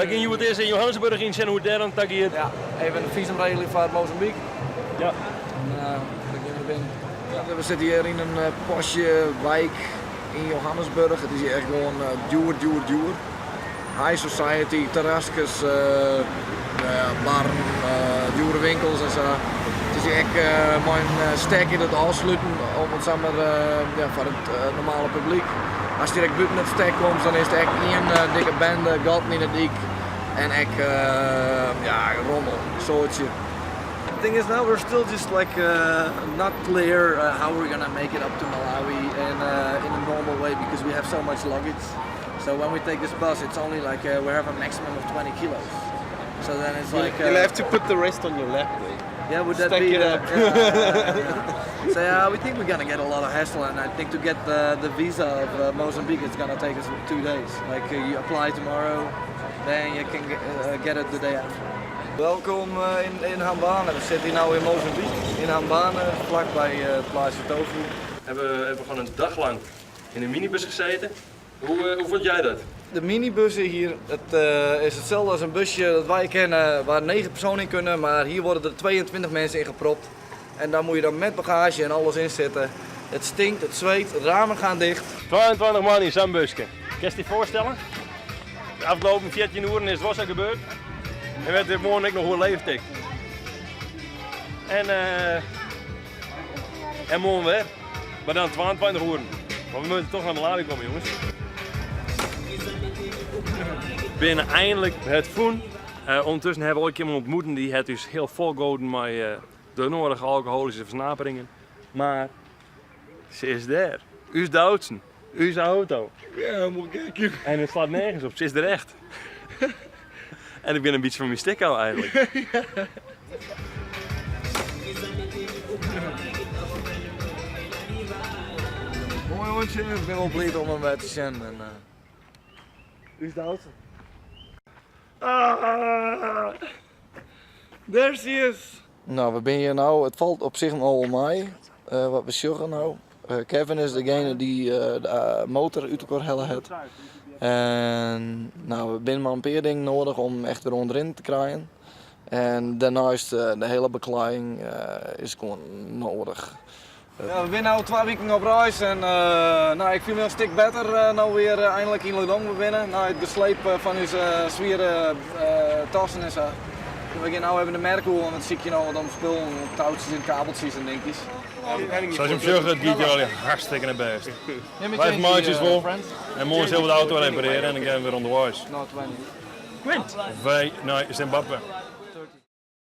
Wy gean hjoed earst yn Johannesburg yn sjen hoe't it dêr oan ta giet. Ja, even in visum regelje foar Mozambyk. Ja. En dan gean we der binnen. We sitte hjir yn in poshe wyk yn Johannesburg. It is hjir echt gewoan djoer, djoer, djoer. High society, terraskes, barren, djoere winkels en sa. It is hjir ek mei in stek yn it ôfsluten om it samar ja, foar it normale publyk. Ast hjir ek bûten it stek komst, dan is it ek ien dikke bende, gatten yn 'e dyk en ek ja, rommel, soadsje. The thing is now we're still just like not clear how we're gonna make it up to Malawi and in a normal way because we have so much luggage. So when we take this bus, it's only like we have a maximum of 20 kilos. So then it's like You'll have to put the rest on your lap there. Yeah, would that Stack be it the, up. Yeah. So yeah, we think we're gonna get a lot of hassle, and I think to get the visa of Mozambique, it's gonna take us 2 days. Like you apply tomorrow, then you can get it the day after. Welkom in Inhambane. We zitten hier nu in Mozambique, in Inhambane, vlakbij het plaatsje Tofu. Hebben we gewoon een dag lang in een minibus gezeten. Hoe vond jij dat? De minibussen hier, het is hetzelfde als een busje dat wij kennen waar 9 personen in kunnen, maar hier worden er 22 mensen in gepropt. En daar moet je dan met bagage en alles in zitten. Het stinkt, het zweet, de ramen gaan dicht. 22 man in zo'n busje. Kun je je voorstellen? De afgelopen 14 uur is het was al gebeurd. En werd dit morgen ik nog hoe leefd ik. En morgen weer. Maar dan 22 uur. Maar we moeten toch naar Malawi komen, jongens. Binnen eindelijk het voen. Ondertussen hebben we ook iemand ontmoeten die het dus heel volgoden met de nodige alcoholische versnaperingen. Maar ze is daar. Us Doutzen. Us auto. Ja, moet kijken. En het slaat nergens op. Ze is er echt. En ik ben een beetje van mijn stik al eigenlijk. Mooi hondje, ik ben wel blij om hem bij te zien. En, u is de auto. Ah, there she is. Nou, we zijn hier nou. Het valt op zich al mee. Wat we zeggen nou. Kevin is degene die de motor uit elkaar hellen heeft. En nou, we hebben maar een paar dingen nodig om echt weer onderin te krijgen. En daarnaast de hele bekleding is gewoon nodig. Ja, we zijn nu 2 weken op reis en nou, ik voel me een stuk beter nou weer eindelijk in Lilongwe binnen. Na het gesleep van onze zware tassen en zo. We gaan nou even de merk om het zie je nou wat om spullen, touwtjes en kabeltjes en dingetjes. Zoals je hem zegt, het gaat jullie hartstikke naar best. Wij maatjes wel. En morgen zullen we de auto repareren en dan gaan we weer onderwijs. No, 20. Wij naar Zimbabwe.